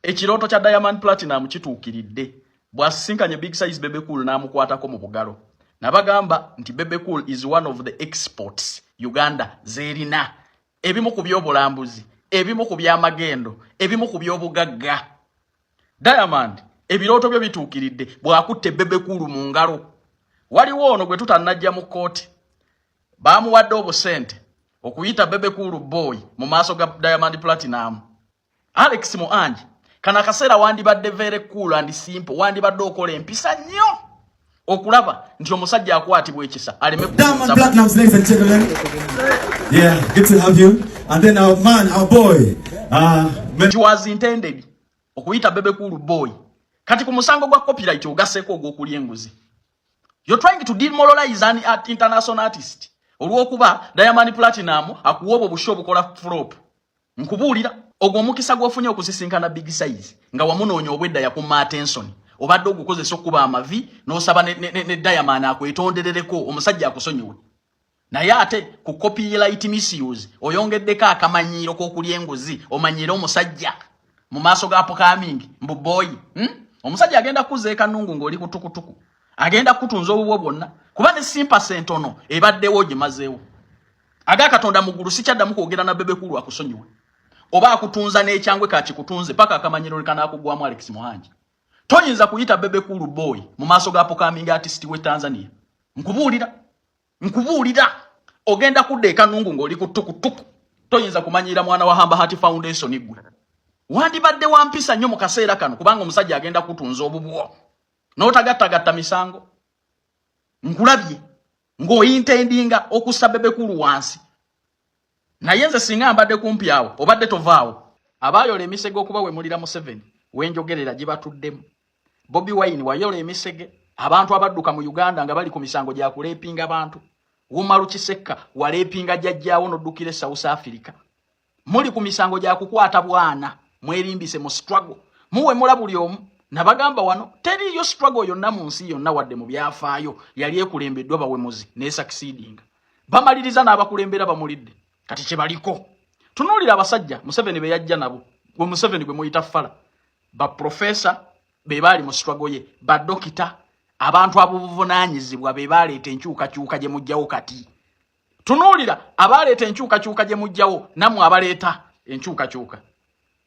Ekirooto kya Diamond Platinum kituukiridde bw'asisinkanye Big Size Bebe Cool n'amukwatako mu bugalo. Nabagamba nti Bebe Cool is one of the exports Uganda z'erina. Ebimu ku by'obulambuzi, ebimu ku by'amagendo, ebimu ku by'obugagga. Diamond, ebirooto byo bituukiridde bw'akutte Bebe Cool mu ngalo. Waliwo ono gwe tutannajja mu kkooti. Baamuwadde obusente okuyita Bebe Cool boy mu maaso ga Diamond Platinum. Alex Muangi, kano akaseera wandibadde very cool and simple, wandibadde okola empisa nnyo okulaba nti omusajja akwatibwa ekisa aleme. Diamond Platnumz, ladies and gentlemen. Yeah, good to have you. And then our man, our boy. It was intended okuyita Bebe Cool boy. Kati ku musango gwa copyright ogaseeko ogw'okulya enguzi. You're trying to demoralize an international artist. Olw'okuba Diamond Platinum akuwa obwo busho obukola flop. Nkubuulira ogwo omukisa gw'ofunye okusisinkana Big Size nga wamunoonya obwedda yakumma attention. Obadde ogukozesa okuba amavi n'osaba ne Diamond akwetonderereko omusajja akusonyiwe. Naye ate ku copyright misuse oyongeddeko akamanyiiro k'okulya enguzi, omanyiire omusajja mu maaso ga upcoming mbu boy, Omusajja agenda kuzeeka nungu ng'oli kutukutuku, agenda kutunza obubwo bwonna kuba ne sympathy entono ebaddewo gimazeewo. Aga Katonda mu ggulu, sikyaddamu kwogera na Bebe Cool akusonyiwe oba akutunza n'ekyangwe kakikutunze paka akamanyiro kanakugwamu. Alex Muhangi, toyinza kuyita Bebe Cool boy mu maaso ga upcoming artist we Tanzania. Nkubuulira, nkubuulira, ogenda kudda ekanungu ng'oli ku tukutuku. Toyinza kumanyira mwana wa Hamba Heart Foundation. Gwe wandibadde wampisa nnyo mu kaseera kano kubanga omusajja agenda kutunza obubwo n'otagattagatta misango. Nkulabye ng'ointendinga okussa Bebe Cool wansi, naye nze singa mbadde kumpi awo obadde tovaawo. Abaayola emisege okubawemulira Museveni wenjogerera gibatuddemu. Bobi Wine wayola emisege, abantu abadduka mu Uganda nga bali ku misango gya kuleepinga bantu. Wumalu Kisekka waleepinga jjajjaawo n'oddukira e South Africa. Muli ku misango gya kukwata bwana, mwerimbise mu struggle, muwemula buli omu. Nabagamba wano teriiyo struggle yonna mu nsi yonna wadde mu byafaayo yali ekulembeddwa bawemuzi nesucceedinga. Bamaliriza n'abakulembera bamulidde. Kati kye baliko, tunuulira abasajja Museveni be yajja nabo. Gwe Museveni gwe muyita fala, baprofesa be baali mu struggle ye, badokita, abantu ab'obuvunaanyizibwa be baleeta enkyukakyuka gye mujjawo. Kati tunuulira abaleeta enkyukakyuka gye mujjawo, nammwe abaleeta enkyukakyuka.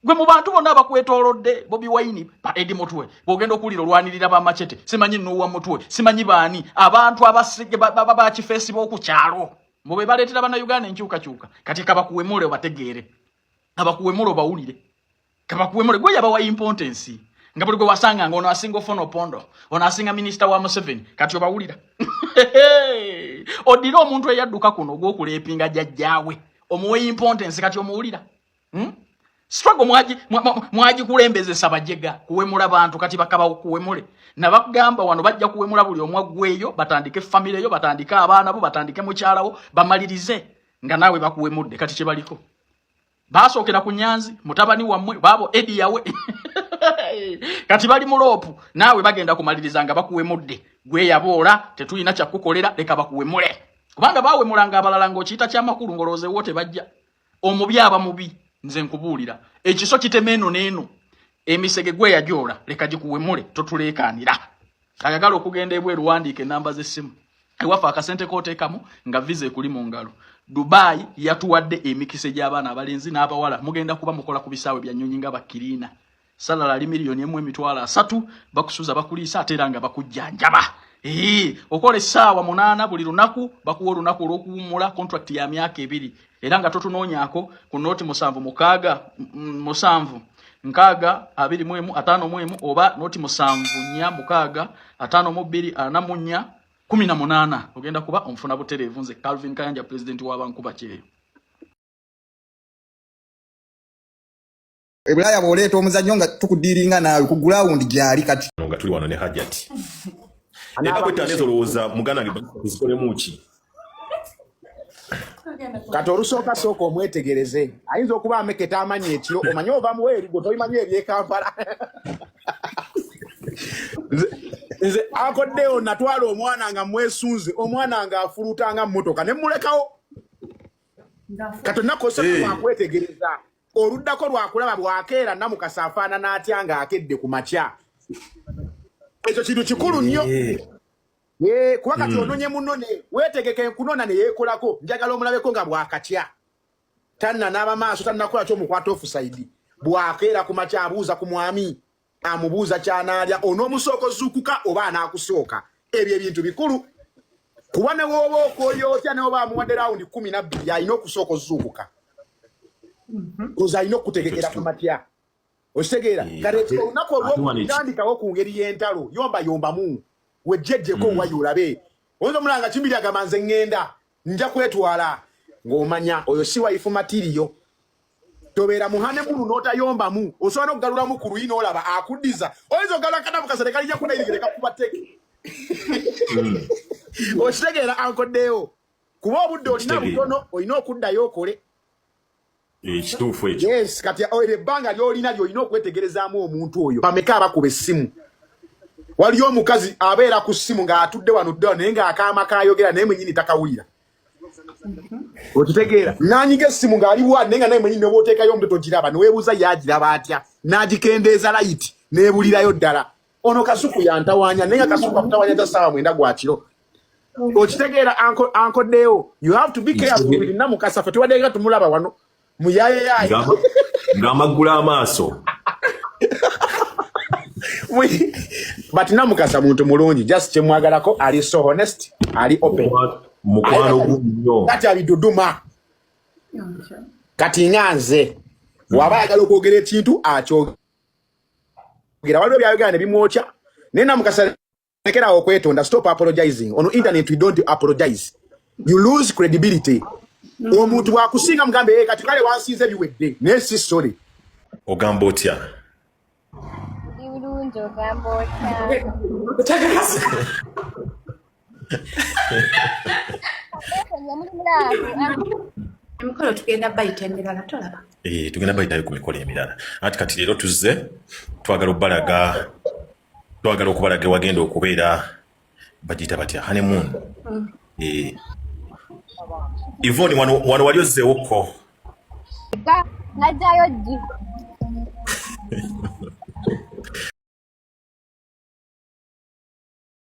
Gwe mu bantu bonna abakwetoolodde, Bobi Wine, ba Edi Mutwe, bw'ogenda okuwulira olwanirira bamachete, simanyi nuwa mutwe, simanyi baani, abantu abasige bakifeesi b'oku kyalo mbu be baleetera Bannayuganda enkyukakyuka. Kati kabakuwemule obategeere, abakuwemule obawulire, kabakuwemule. Gwe yabawa importance nga buli gwe wasanga nga ono asinga Ofwono Opondo, ono asinga minisita wa Museveni. Kati obawulira oddire omuntu eyadduka kuno ogw'okuleepinga jjajjaawe omuwe importance. Kati omuwulira, Struggle mwagikulembezesa bajega kuwemula bantu. Kati bakaba kuwemule. Nabagamba wano bajja kuwemula buli omu aggweeyo, batandike famire yo, batandike abaana bo, batandike mukyalawo, bamalirize nga naawe bakuwemudde. Kati kye baliko, basookera ku Nyanzi mutabani wammwe baabo Edi yawe, kati bali mu LOP, naawe bagenda kumaliriza nga bakuwemudde. Gwe yaboola tetulina kyakukolera, leka bakuwemule, kubanga bawemulanga abalala ng'okiyita kyamakulu, ng'olowooza tebajja. Omubi aba mubi. Nze nkubuulira, ekiso kitema eno n'eno. Emisege gwe yajoola, leka gikuwemule, totuleekaanira. Ayagala okugenda ebweru, wandiika enamba z'essimu ewaffe, akasente kooteekamu nga visa ekuli mu ngalo. Dubai yatuwadde emikisa egy'abaana abalenzi n'abawala. Mugenda kuba mukola ku bisaawe bya nnyonyi nga bakkiriina, salary ali 1,300,000. Bakusuza, bakuliisa, ate era nga bakujjanjaba. Okola essaawa 8 buli lunaku, bakuwa olunaku olw'okuwummula. Contract ya myaka 2, era nga totunoonyaako ku 076 7 6 21 51 oba 074 6 52 44 18. Ogenda kuba onfuna butereevu. Nze Calvin Kayanja, pulezidenti w'abankuba kyeyo. Ebulaaya bw'oleeta omuzannyo nga tukudiiringa naawe ku gulawundi gyali kati. Nga tuli wano ne Hajati, ennaku 5 ezo, olowooza muganda wange tuzikolemu ki? Kati olusooka sooka omwetegereze, ayinza okuba ameketa amanyi ekiro, omanyi ova muweeri gwe tobimanyi ebyekampala. Nze akoddeyo natwala omwana nga mwesunze, omwana nga afuluuta nga mmotoka ne mmulekawo. Kati onaku osooka wakwetegereza. Oluddako lwakulaba bwakeera Namukasa afaanana atya ng'akedde ku makya. Ekyo kintu kikulu nnyo. Kuba kati ononye munone, weetegeke nkunona ne yeekolako. Njagala omulabeko nga bwakatya, tannanaaba maaso, tannakola kyomukwata offside. Bwakeera ku makya abuuza ku mwami, amubuuza kyanaalya, onoomusooka ozuukuka oba anaakusooka. Ebyo ebintu bikulu, kuba ne wooba okooye otya, ne woba amuwadde rawundi 12, alina okusooka ozuukuka, oza alina okutegekera ku matya. Okitegeera? Kati olunaku olwokutandikawo ku ngeri y'entalo, yomba yombamu, wejjejjeko wayo olabe. Oyinza omulanga Kimbiri agamba nze ŋŋenda nja kwetwala, ng'omanya oyo si wife material. Tobeera muhane mulu n'otayombamu. Osobola n'okugalulamu ku luyi n'olaba akuddiza. Oyinza okugalula Kanamukasa ne kalijja kunayirigire kakuba teke. Okitegeera, ankoddeyo? Kuba obudde olina butono, olina okuddayo okole. Ekituufu ekyo. Yes, kati eryo ebbanga ly'olina ly'olina okwetegerezaamu omuntu oyo. Bameka abakuba essimu? Waliyo omukazi abeera ku ssimu ng'atudde wano ddala, naye ng'akaama kayogera naye mwennyini takawulira. Okitegeera? N'anyiga essimu ng'ali bwati, naye nga naye mwennyini noba oteekayo omutwe togiraba, neweebuuza yaagiraba atya, n'agikendeeza layiti n'ebulirayo ddala. Ono Kasuku yantawaanya, naye nga Kasuku akutawaanya ta ssaawa 9 gwa kiro. Okitegeera, ankoddeyo? You have to be careful with Namukasa. Ffe tubadde nga tumulaba wano muyayeyaye Ng'amaggula amaaso. But Namukasa muntu mulungi, just kyemwagalako ali so honest, ali open. Mukwano gwo nnyo. Kati abiduduma. Kati nga nze waba ayagala okwogera ekintu akyogera, waliwo byayogera ne bimwokya. Naye Namukasa, lekerawo okwetonda. Stop apologizing on internet. We don't apologize, you lose credibility. Omuntu bwakusinga mugambe, "Eh, kati kale wansinze, biwedde," naye si sorry. Ogamba otya? Ndi bulungi, ogamba otya? Muli mulaavu. Emikolo tugenda bayita emirala, tolaba? Eh, tugenda bayitayo ku mikolo emirala. Anti kati leero tuzze twagala obbalaga, twagala okubalaga ewagenda okubeera, bagiyita batya, honeymoon. Eh, Yvonne, wano wano wali ozzeewokko? Najjayo ddi?